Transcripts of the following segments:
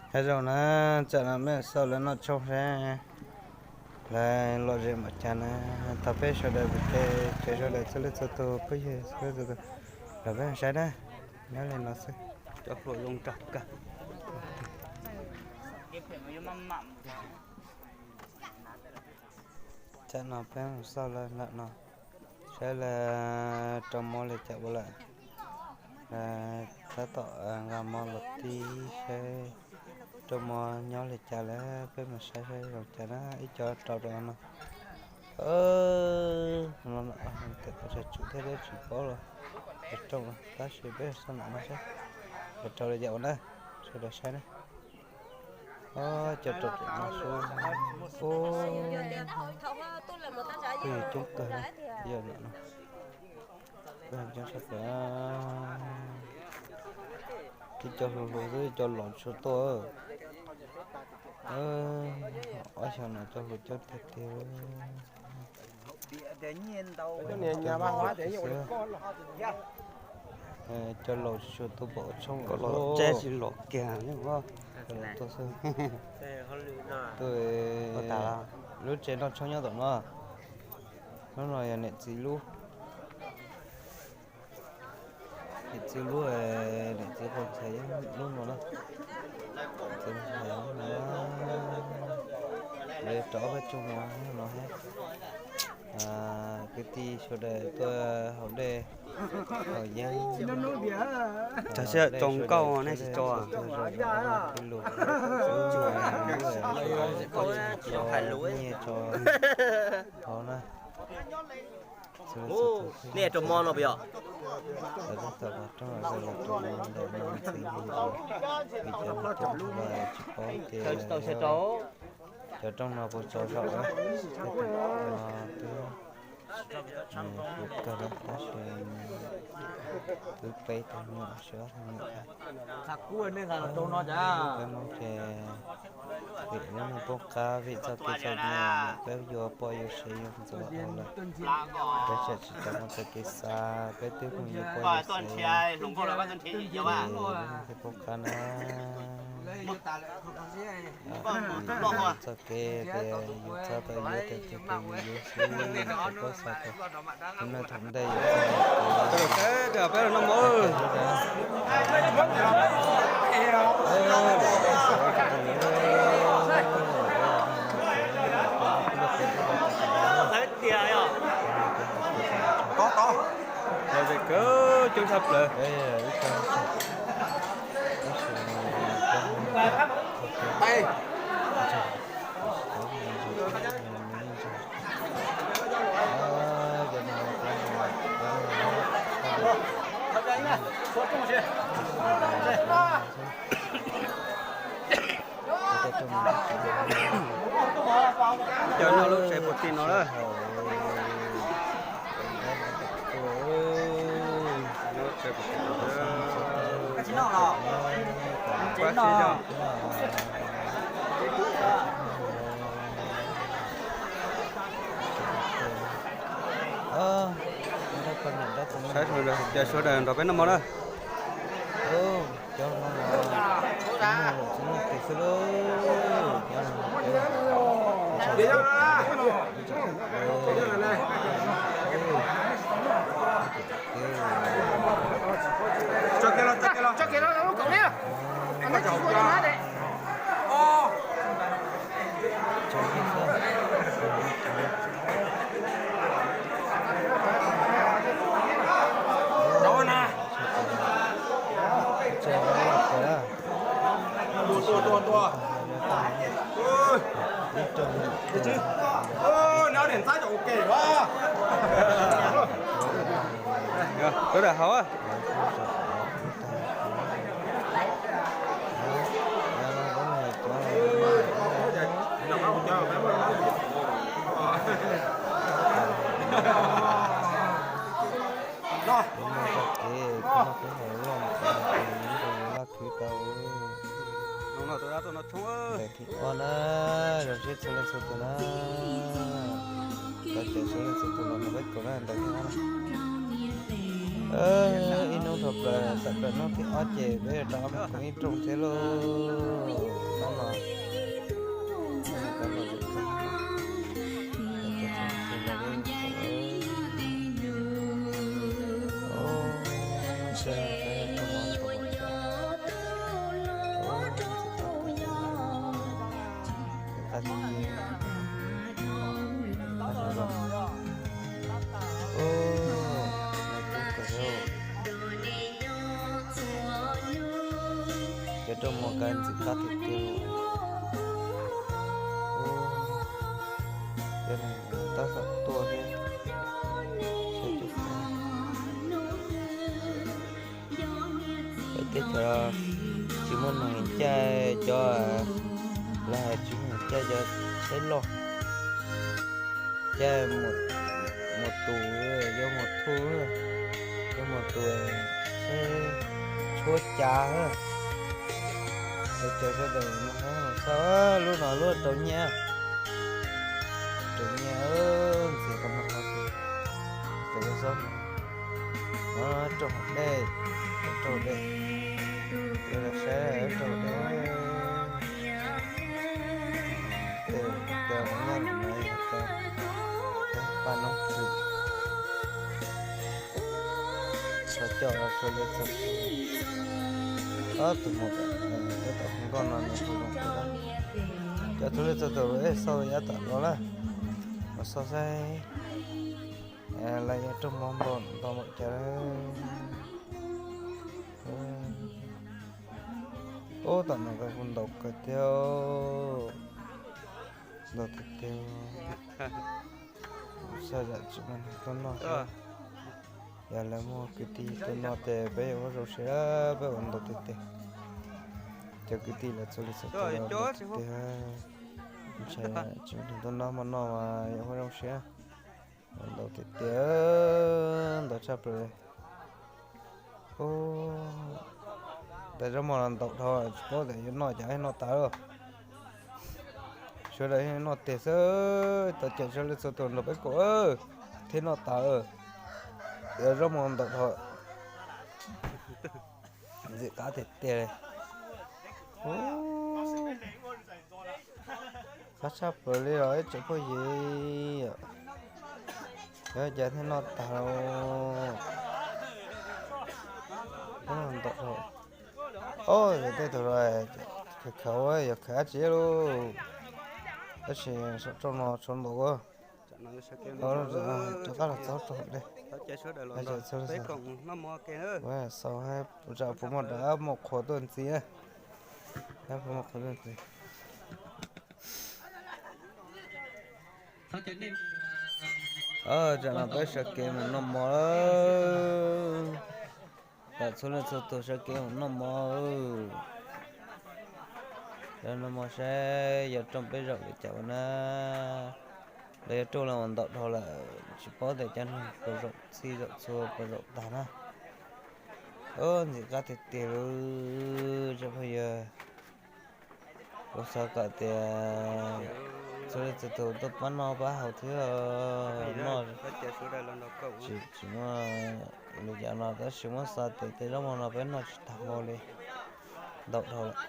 Nyob zoo na, tsam no peb xauj lawv noj tshoob seb lawv lom zem npaum cas na. Thov peb sawv daws mus, ces sawv daws txhua leej txhua tus phooj ywg txhua leej txhua tus los peb saib na. Nyob li no xwb. Cov hluas zoo nraug kawg. Tsam no peb mus xauj lawv ntawm no, saib lawv rau mov li cas ua lawm. Tab tom nqa mov los tib, saib rau mov nyob li cas lawm, peb mus saib saib zoo cas na. Ib co rau rau no. Tab tom tsum thiab, tsis paub los rooj, tab sis peb xauj ntawm no saib rau li cas ua na, sawv daws saib na. Cov rau no xwb. Phooj ywg coob kawg, yog ntawm no coob tshaj plaws. Ib co hluas hluas xwb, cov laus tsis tshua tuaj. Ob xyoo no cov hluas coob tiag tiag. Cov laus tsis tshua tuaj pom tshoob, cov laus tsis los kiag. Tuaj xwb. Tuaj, lub tsev noj tshoob nyob tom no. Lub no yog niam txiv lub. Niam txiv lub, niam txiv qhov txhia lub no na. Txiv lub no, lawv rau ob peb tsob no thiab. Kwv tij sawv daws tuaj haus dej haus yeeb. Tso siab tso nkauj nej tsis tso. Lub, nyiaj tso hauv na. Nej rau mov no puas yog? Tsis paub tias cov rooj no puas tso zaum na. Twb kawg lawm tab sis twb peb tug nyuam, ob tug nyuam. Peb Hmoob ces vim lub neej poob qab, vim txoj kev txom nyem, peb yuav poj yuav sev yuav ntxuav dhau lawm. Peb tseem tsis tau muaj txoj kev xav, peb twb mus yuav poj yuav sev, ces lub neej thiaj poob qab na. Txoj kev tias yus txhob tau yuav tus twg, yus yuav xwb, txhob xav tias lub neej thaum ntej yus txhob yuav. Peb los noj mov. Lom zem kawg, coob tshaj plaws. Cov noj lub tsev puag tim no lawm. Saib sawv daws, ces sawv daws nrog peb noj mov na. Sawv daws haus. Ntawm thib ob na, zoo siab txhua leej txhua tus na. Cov tsev txhua leej txhua tus los mus peb kaum na, ntawm thib ob na. Ib hnub dhau plaws, tawm plaws hnub thib ob ces peb yuav rov qab mus koom ib rooj thiab lauj. Kab los zem kab. Cov rooj mos kab ntxim qab tiag tiag. Cov neeg tab tom tuaj thiab. Saib cov, teb chaws tsis muaj neeg caij cov, lawv hais tsis muaj neeg caij cov tsheb loj, caij mus tus, yuav mus thuj, yuav mus tus tsheb tshuab cav. Cov sawv daws no, lub no lub rau nyiaj, rau nyiaj ntxiv qhov muag qhov xwb. Ces lawv xob no raug dej, raug dej, lawv saib raug dej. Tes tes nyob no yog paj noob tswm. Xav coj los xav li txog ob tug mus, tab tom hu nkauj no nws hu zoo kawg. Cov txhua leej txhua tus es xauj yav tom no lawm, mus xauj saib lawv yuav rooj mos npaum nto npaum cas. Ub, tom no kuj ntaus kawg thiab, ntaus tiag tiag. Xav zam tsis muaj neeg tuaj noj thiab. Yog lawv muaj kwv tij tuaj noj ces peb yuav ua zoo siab, peb ua ntaus tiag tiag. Cov kwv tij lawv txhua leej txhua tus los ntaus tiag tiag, ntshai tsis muaj neeg tuaj noj, muaj noj mas yuav ua zoo siab. Ntaus tiag tiag, ntaus tshaj plaws. Ub, tais zaub mov los ntaus dhau, tsis paub tias yuav noj cas noj tas lawm. Sawv daws noj tiag xwb, tau cem sawv daws txhua tus nrog peb koom thiab noj tas lawm. Tais zaub mov ntaus dhau, ntxim qab tiag tiag li. Qab tshaj plaws li los ib tsoom phooj ywg, yog cas thiaj noj tag los ntaus dhau. Ob, yog tej tug los khaws khaws, yog khaws dab tsi lauj? Tab sis saum rooj no tshuav ntaus. Rov qab los txog rau hauv dej. Xaus, tsam puas muaj dab muaj qhua tuaj ntxiv na. Dab puas muaj qhua tuaj ntxiv. Tsam no peb sawv kev mus noj mov lawm. Txhua leej txhua tus sawv kev mus noj mov. Lawv noj mov saib yuav rooj peb zaum li cas ua na. Lawv yuav rooj los mus ntaus dhau lawm, tsis paub tias cov neeg puas zaum txhij zaum txhua puas zaum tag na. Ub, ntxim qab tiag tiag li tsoom phooj ywg. Kuv xav kom tias txhua leej txhua tus tuaj pab noj pab haus thiab. Noj tsis, tsis muaj li cas no tab sis muab xav tias tej zaub mov no peb noj tsis tag hmo li, ntaus dhau lawm.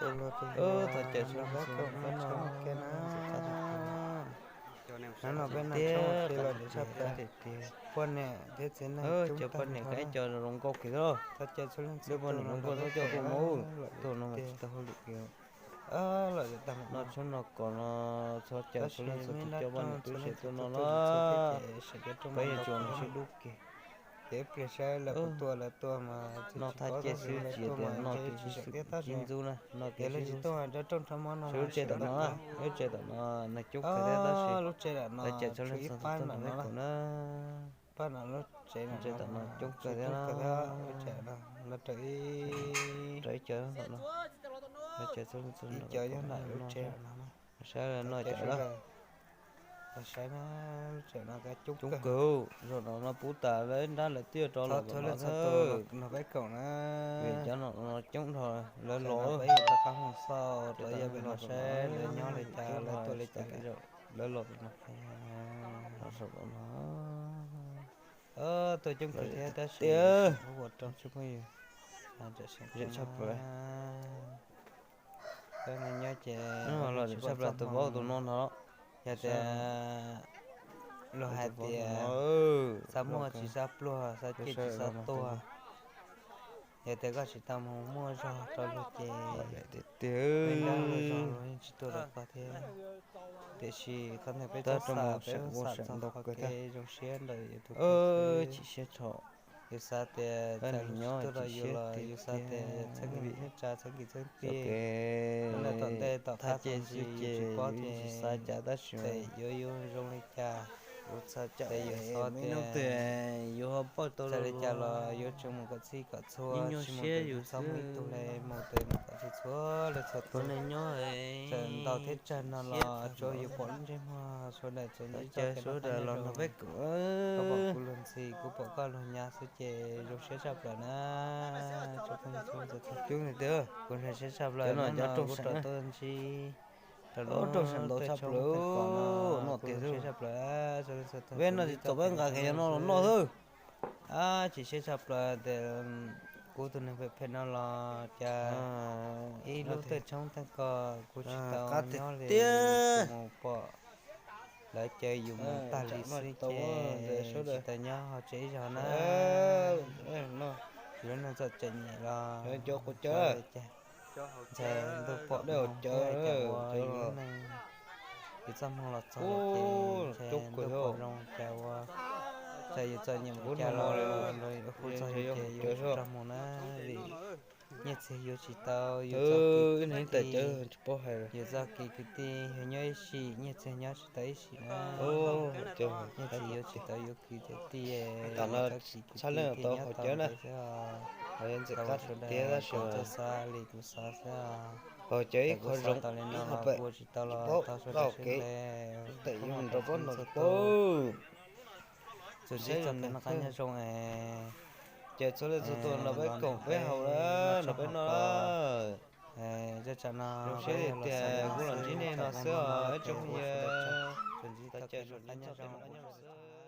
Thov caw txhua leej txhua tus pab noj. Hnub no peb noj tshoob qab tiag tiag. Poj niam thiab txiv neej, cov poj niam kav cov zoo nkauj kiag xwb. Lub poj niam zoo nkauj txhob coj tuaj mus, tuaj no mas tsis tau hauj lwm kiag. Noj tshoob noj kos no, thov caw txhua leej txhua tus coj poj niam tub se tuaj noj na. Peb yuav tsum noj sib hlub kiag. Ces ib pliag saib lawv puas tuaj, lawv tuaj mas noj thaj cia xwb, tsis tias noj kev sib ntxub na, noj kev sib ntxub. Lub tsev tom no, lub tsev tom no neeg coob kawg thiab tab sis lawv cem txhua leej txhua tus tuaj noj peb khoom na. Lub tsev tom no coob kawg thiab, rau ib co tom no, lawv cem txhua leej txhua tus tuaj noj. Saib noj cem lawm. Coob kawg, zaum no no pub tas lawv nrab lawv twb rov los tom no. Vim cov no coob dhau, lawv los, lawv los tom no, lawv los tom no. Tuaj coob kawg thiab tab sis ua rau tsis phooj ywg, zem tshaj plaws. Koj nyob ces los tsis sab plaws tus vaub tus no no. Yog tias luag hais tias xav muaj tsis xav pluag, xav ciaj tsis xav tuag. Yog tias koj tsis tau mus muaj zog rau luag ces peb nrab luag zog luag yeej tsis tuaj rau koj thiab. Tiam sis qhov ntawd peb txhob xav, peb txhob xav txog qhov kev zoo siab ntawm yus tus kheej xwb. Yus xav tias txawm luag tsis tuaj rau yus los yus xav tias txheeb tsa txheeb kis txheeb tiag, lub ntawd tom ntej tom qab txog ntsis yus tsis paub tias yuav yuav zoo li cas. Ces yus xav tias txawm li cas los yuav tsum mus kom txhij kom txhua, tsis mus tes yus txhob muaj ib tug li, mus tes mus kom txhij txhua li txhua tus. Txawm ntau thiab tsawg no los tsuav yus pom lub ntsej muag sawv daws txawm ntsib txoj kev hlub los nrog peb koom. Koj pom kuv luag ntxhi, kuv pom koj luag nyab xwb ces zoo siab tshaj plaws na. Kuv zoo siab tshaj plaws no, kuv rov tuaj ntsib rau lub rooj sawv ntau tshaj plaws no, kuv zoo siab tshaj plaws. Peb no tsis txaus peb nqa kiag yog no los noj xwb. Tsis siab tshaj plaws tias kuv tus neeg phem phem no los cas ib lub tej tshoob tej kos kuv tsis tau nyob li, mus pom lawv caw yus mus tag li xwb ces tsis tau nyob hauv tsev ib zaug na. Yus lub neej txom txom nyem los ntshai ntuj pom zoo thiab cas ua yus lub neej, yus txoj hmoo los txog lawm ces ntshai ntuj pom zoo cas ua, cas yus txom nyem mus cas los hu txog yus ces yus tsis tau mus na, vim nyiaj txiag yuav tsis tau, yus txoj kev kwv tij, yus txoj kev kwv tij yog nyob ib sim, nyiaj txiag nyob tsis tau ib sim na. Nyiaj txiag yuav tsis tau yuav kwv tij, yus txoj kev kwv tij thiaj nyob tau ntev xwb os. Tau sawv daws txhob xav li kuv xav xwb os. Txawm kuv xav tau li no los kuv ua tsis tau los tau sawv daws sawv daws, txhua tus txhua tus txuas ntxiv txoj kev noj qab nyob zoo es ces txhua leej txhua tus nrog peb koom peb haus na, nrog peb noj. Zaj tsam no peb yog los xaus li no xwb, txawm li no los ces ua sawv daws txuas ntxiv txoj kev noj qab nyob zoo.